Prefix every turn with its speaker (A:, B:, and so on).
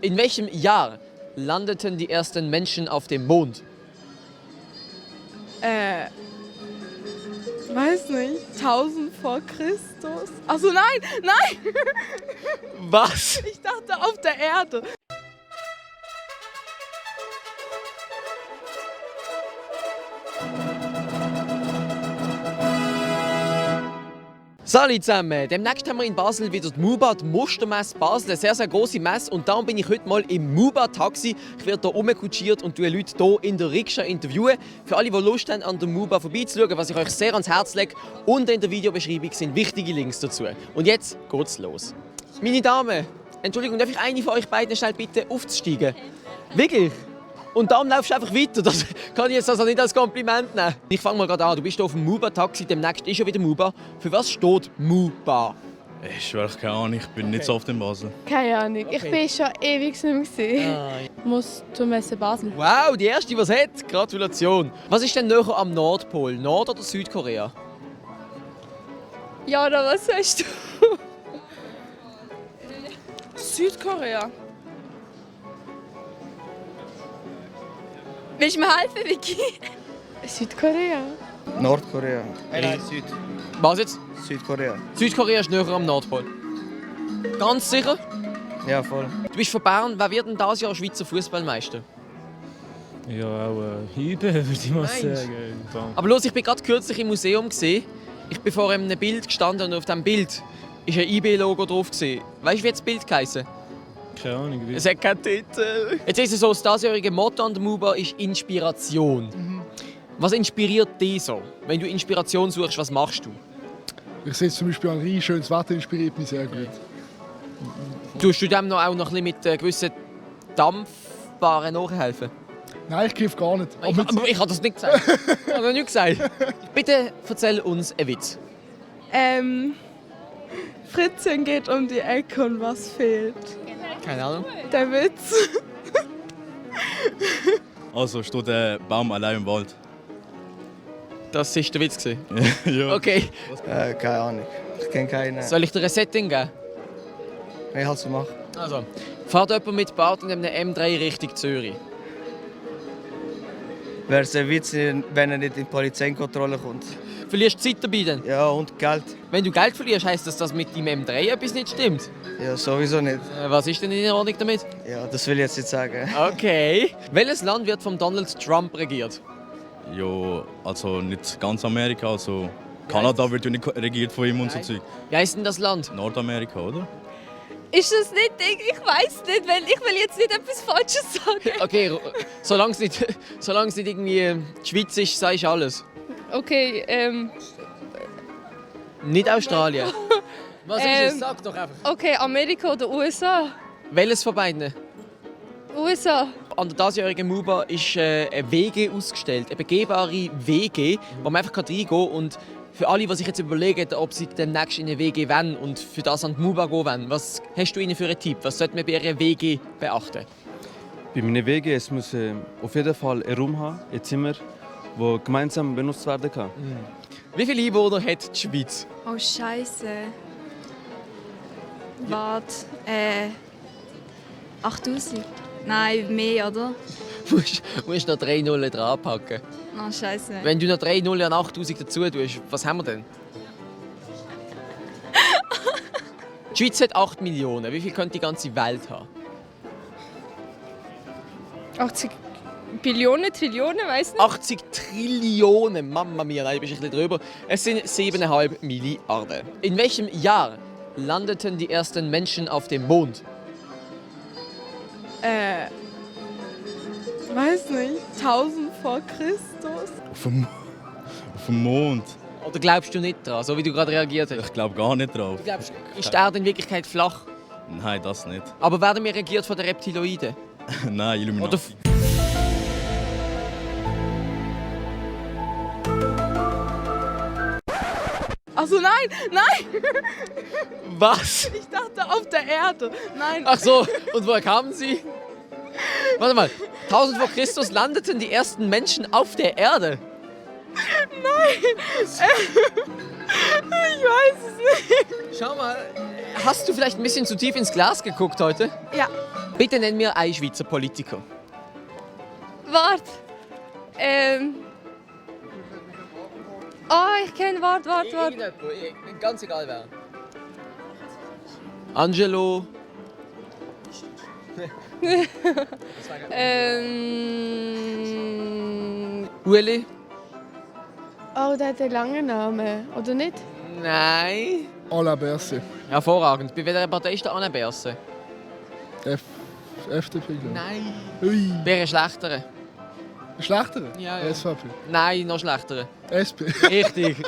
A: In welchem Jahr landeten die ersten Menschen auf dem Mond?
B: Weiß nicht. 1000 vor Christus? Achso, nein, nein!
A: Was?
B: Ich dachte auf der Erde.
A: Salut zusammen! Demnächst haben wir in Basel wieder die MUBA, die Mustermesse Basel, eine sehr, sehr grosse Messe. Und darum bin ich heute mal im MUBA-Taxi. Ich werde hier rumkutschiert und tue Leute hier in der Rikscha interviewen. Für alle, die Lust haben, an der MUBA vorbeizuschauen, was ich euch sehr ans Herz lege, unten in der Videobeschreibung sind wichtige Links dazu. Und jetzt geht's los. Meine Damen, Entschuldigung, darf ich eine von euch beiden schnell bitten, aufzusteigen? Wirklich? Und dann laufst du einfach weiter. Das kann ich jetzt also nicht als Kompliment nehmen. Ich fange mal gerade an. Du bist hier auf dem MUBA-Taxi, demnächst ist ja wieder MUBA. Für was steht MUBA?
C: Ich habe keine Ahnung, ich bin nicht so oft in Basel.
B: Keine Ahnung. Ich bin schon ewig nicht mehr gesehen. Muss zur Messe Basel.
A: Wow, die erste, die es hat. Gratulation. Was ist denn näher am Nordpol? Nord- oder Südkorea?
B: Ja, oder was sagst du? Südkorea.
D: Willst du mir helfen, Vicky?
B: Südkorea.
E: Nordkorea. Nein,
A: Was jetzt?
E: Südkorea.
A: Südkorea ist näher am Nordpol. Ganz sicher?
E: Ja, voll.
A: Du bist von Bern. Wer wird denn dieses Jahr Schweizer Fußballmeister?
F: Ja, auch Hiebe, würde ich mal
A: Meinst?
F: sagen.
A: Aber los, ich bin gerade kürzlich im Museum gesehen. Ich bin vor einem Bild gestanden und auf diesem Bild ist ein IB-Logo drauf. Weißt du, wie das Bild geheißen?
F: Keine Ahnung, wie.
A: Es hat keinen Titel. Jetzt ist es so, das diesjährige Motto an der MUBA ist Inspiration. Was inspiriert dich so? Wenn du Inspiration suchst, was machst du?
G: Ich sehe zum Beispiel an Rhein, schönes Wetter inspiriert mich sehr gut.
A: Tust du dem noch auch noch ein bisschen mit gewissen Dampfbaren nachhelfen?
G: Nein, ich greife gar nicht.
A: Ich habe das nicht gesagt. Ich habe das nicht gesagt. Bitte erzähl uns einen Witz.
B: Fritzchen geht um die Ecke und was fehlt?
A: Keine Ahnung.
B: Der Witz.
C: Also steht der Baum allein im Wald.
A: Das war der Witz.
C: Ja.
A: Okay.
E: Keine Ahnung. Ich kenne keinen.
A: Soll ich dir ein Setting geben?
E: Ich halt so machen.
A: Also, fährt jemand mit Bart in einem M3 Richtung Zürich?
E: Wäre es ein Witz, wenn er nicht in die Polizeikontrolle kommt.
A: Verlierst du Zeit dabei dann?
E: Ja, und Geld.
A: Wenn du Geld verlierst, heisst das, dass mit deinem M3 etwas nicht stimmt?
E: Ja, sowieso nicht.
A: Was ist denn in Ordnung damit?
E: Ja, das will ich jetzt nicht sagen.
A: Okay. Welches Land wird von Donald Trump regiert?
C: Ja, also nicht ganz Amerika, also Kanada wird ja nicht regiert von ihm und so Zeug.
A: Wie heisst denn das Land?
C: Nordamerika, oder?
D: Ist das nicht Ding? Ich weiß nicht, weil ich will jetzt nicht etwas Falsches sagen.
A: Okay, solange es nicht irgendwie die Schweiz ist, sagst du alles.
D: Okay,
A: Nicht Australien. Was ist es? Sag doch einfach.
D: okay, Amerika oder USA?
A: Welches von beiden?
D: USA.
A: An der diesjährigen MUBA ist eine WG ausgestellt, eine begehbare WG, wo man einfach reingehen kann. Und für alle, die sich jetzt überlegen, ob sie demnächst in eine WG wollen und für das an die MUBA gehen wollen, was hast du ihnen für einen Tipp? Was sollte man bei ihrer WG beachten?
H: Bei meiner WG es muss auf jeden Fall ein Raum haben, ein Zimmer, das gemeinsam benutzt werden kann.
A: Wie viele Einwohner hat die Schweiz?
D: Oh Scheiße. Warte, 8000? Nein, mehr, oder?
A: Du musst noch 3 Nullen dran packen.
D: Oh Scheiße.
A: Wenn du noch 3 Nullen an 8000 dazu tust, was haben wir denn? Die Schweiz hat 8 Millionen. Wie viel könnte die ganze Welt haben?
B: 80 Billionen, Trillionen, weiß nicht.
A: 80 Trillionen! Mamma mia, nein, du bist ein bisschen drüber. Es sind 7,5 Milliarden. In welchem Jahr landeten die ersten Menschen auf dem Mond?
B: Weiß nicht. 1000 vor Christus?
C: Auf dem Mond?
A: Oder glaubst du nicht dran, so wie du gerade reagiert hast?
C: Ich glaube gar nicht drauf.
A: Du glaubst, ist die Erde in Wirklichkeit flach?
C: Nein, das nicht.
A: Aber werden wir regiert von den Reptiloiden?
C: Nein, Illuminati.
A: Oder
B: Achso, nein, nein!
A: was?
B: Ich dachte auf der Erde. Nein.
A: Ach so, und woher kamen sie? Warte mal, 1000 vor Christus landeten die ersten Menschen auf der Erde.
B: Ich weiß es nicht.
A: Schau mal, hast du vielleicht ein bisschen zu tief ins Glas geguckt heute?
B: Ja.
A: Bitte nenn mir einen Schweizer Politiker.
D: Warte. Ich kenne. Warte.
A: Ganz egal wer. Angelo. Ueli?
B: Oh, der hat einen langen Namen, oder nicht?
A: Nein.
G: Alain Berset.
A: Hervorragend. Bei welcher Partei ist der Alain Berset?
G: FDP, glaube ich.
A: Nein.
G: Ui.
A: Wäre schlechtere.
G: Schlechtere?
A: Ja, ja.
G: SVP.
A: Nein, noch schlechtere.
G: SP.
A: Richtig.